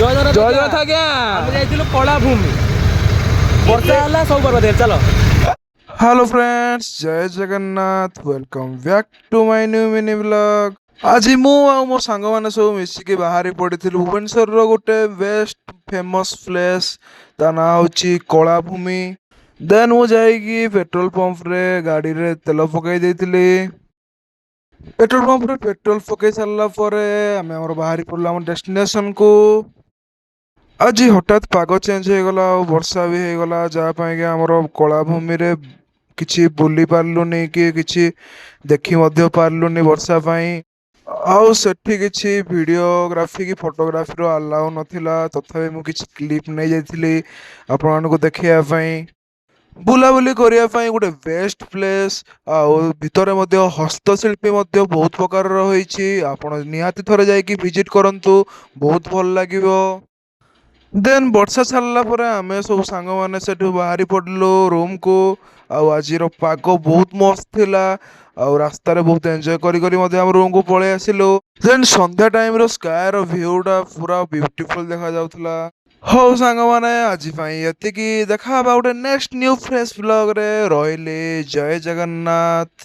ଜୟ ଜଗନ୍ନାଥ। ଜୟ ଜଗନ୍ନାଥ ଆଜ୍ଞା। ଆମେ ଯାଇଥିଲୁ କଳାଭୂମି, ବର୍ଷା ହେଲା, ସବୁ ବର୍ବାଦ ହେଇଗଲା। ଚାଲ। ହ୍ୟାଲୋ ଫ୍ରେଣ୍ଡସ୍, ଜୟ Jagannath. Welcome back to my new mini vlog. ଆଜି ମୁଁ ଆଉ ମୋ ସାଙ୍ଗମାନେ ସବୁ ମିଶିକି ବାହାରି ପଡ଼ିଥିଲୁ ଭୁବନେଶ୍ୱରର ଗୋଟେ ବେଷ୍ଟ ଫେମସ୍ ପ୍ଲେସ୍, ତା ନାଁ ହେଉଛି କଳାଭୂମି। ଦେନ୍ ମୁଁ ଯାଇକି ପେଟ୍ରୋଲ ପମ୍ପରେ ଗାଡ଼ିରେ ତେଲ ପକାଇ ଦେଇଥିଲି। ପେଟ୍ରୋଲ ପମ୍ପରେ ପେଟ୍ରୋଲ ପକାଇ ସାରିଲା ପରେ ଆମେ ଆମର ବାହାରି ପଡ଼ିଲୁ ଆମ ଡେଷ୍ଟିନେସନକୁ। ଆଜି ହଠାତ୍ ପାଗ ଚେଞ୍ଜ ହେଇଗଲା ଆଉ ବର୍ଷା ବି ହେଇଗଲା, ଯାହା ପାଇଁକି ଆମର କଳାଭୂମିରେ କିଛି ବୁଲି ପାରିଲୁନି କି କିଛି ଦେଖି ମଧ୍ୟ ପାରିଲୁନି ବର୍ଷା ପାଇଁ। ଆଉ ସେଠି କିଛି ଭିଡ଼ିଓଗ୍ରାଫି କି ଫଟୋଗ୍ରାଫିର ଆଲାଉ ନଥିଲା। ତଥାପି ମୁଁ କିଛି କ୍ଲିପ୍ ନେଇଯାଇଥିଲି ଆପଣମାନଙ୍କୁ ଦେଖେଇବା ପାଇଁ। ବୁଲାବୁଲି କରିବା ପାଇଁ ଗୋଟେ ବେଷ୍ଟ ପ୍ଲେସ୍। ଆଉ ଭିତରେ ମଧ୍ୟ ହସ୍ତଶିଳ୍ପୀ ମଧ୍ୟ ବହୁତ ପ୍ରକାରର ହୋଇଛି। ଆପଣ ନିହାତି ଥରେ ଯାଇକି ଭିଜିଟ୍ କରନ୍ତୁ, ବହୁତ ଭଲ ଲାଗିବ। ଦେନ୍ ବର୍ଷା ଛାଡ଼ିଲା ପରେ ଆମେ ସବୁ ସାଙ୍ଗମାନେ ସେଠୁ ବାହାରି ପଡ଼ିଲୁ ରୁମ୍କୁ। ଆଉ ଆଜିର ପାଗ ବହୁତ ମସ୍ତ ଥିଲା ଆଉ ରାସ୍ତାରେ ବହୁତ ଏନ୍ଜୟ କରି କରି ମଧ୍ୟ ଆମ ରୁମ୍କୁ ପଳେଇ ଆସିଲୁ। ଦେନ୍ ସନ୍ଧ୍ୟା ଟାଇମ୍ର ସ୍କାଏର ଭ୍ୟୁଟା ପୁରା ବ୍ୟୁଟିଫୁଲ୍ ଦେଖାଯାଉଥିଲା। ହଉ ସାଙ୍ଗମାନେ, ଆଜି ପାଇଁ ଏତିକି। ଦେଖା ହବା ଗୋଟେ ନେକ୍ସଟ ନ୍ୟୁ ଫ୍ରେଶ୍ ବ୍ଲଗ୍ରେ। ରହିଲି, ଜୟ ଜଗନ୍ନାଥ।